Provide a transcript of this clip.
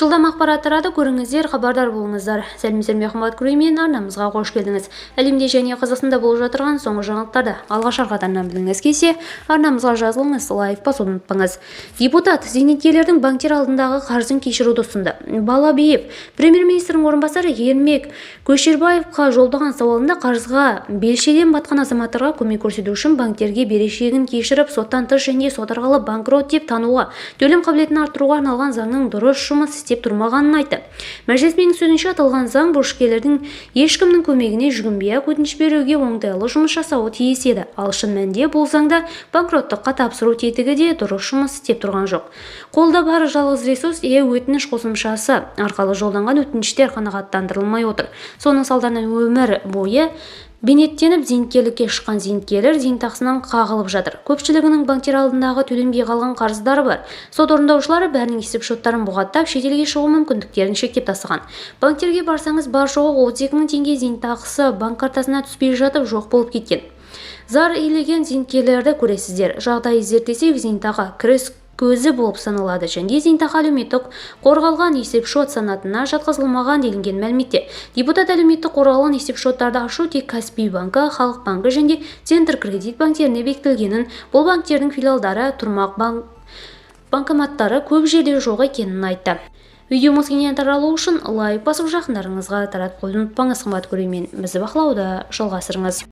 Жылдам ақпарат тарады, көріңіздер, хабардар болыңыздар. Сәлеметсіздер ме, қымбат көрермен, арнамызға қош келдіңіз. Әлемде және Қазақстанда болып жатырған соңғы жаңалықтарды алғашқы қатарынан білгіңіз келсе, арнамызға жазылыңыз, лайк басуды ұмытпаңыз. Депутат зейнеткерлердің банктер алдындағы қарызын кешіруді ұсынды. Балабиев премьер-министрдің орынбасары Ермек Көшербаевқа жолдаған сауалында қарызға белшеден батқан азаматтарға көмек көрсету үшін банктерге берешегін кешіріп, соттан тыс және сот арқылы банкрот деп тануға, төлем қабілетін арттыруға арналған заңның дұрыс жұмыс істеп тұрмағанын айтты. Мәжілісменнің сөзінше, аталған заң борышкерлердің ешкімнің көмегіне жүгінбей-ақ өтініш беруге оңтайлы жұмыс жасауы тиіс еді. Ал шын мәнінде бұл заңда банкроттыққа тапсыру тетігі де дұрыс жұмыс істеп тұрған жоқ. Қолда бар жалғыз ресурс е-өтініш қосымшасы арқылы жолданған өтініштер қанағаттандырылмай отыр. Соның салдарынан өмір бойы бейнеттеніп, зейнеткерлікке шыққан зейнеткерлер зейнетақысынан қағылып жатыр. Көпшілігінің банктер алдындағы төленбей қалған қарыздары бар. Сот орындаушылары бәрінің есеп-шоттарын бұғаттап, шетелге шығу мүмкіндіктерін шектеп тастаған. Банктерге барсаңыз, бар жоғы 32 мың теңге зейнетақысы банк картасына түспей жатып жоқ болып кеткен. Зар илеген зейнеткерлерді көресіздер. Жағдайы зерттесек, зейнетақы кіріс көзі болып саналады және зейнетақы әлеуметтік қорғалған есепшот санатына жатқызылмаған, делінген мәліметте. Депутат әлеуметтік қорғалған есепшоттарды ашу тек Каспий банкі, Халық банкі және Центркредит банктеріне бекітілгенін, бұл банктердің филиалдары тұрмақ банк банкоматтары көп жерде жоқ екенін айтты. Видеомыз кеңінен таралу үшін лайк басып, жақындарыңызға таратып қоюды ұмытпаңыз. Қымбат көрермен, бізді бақылауды жалғастырыңыз.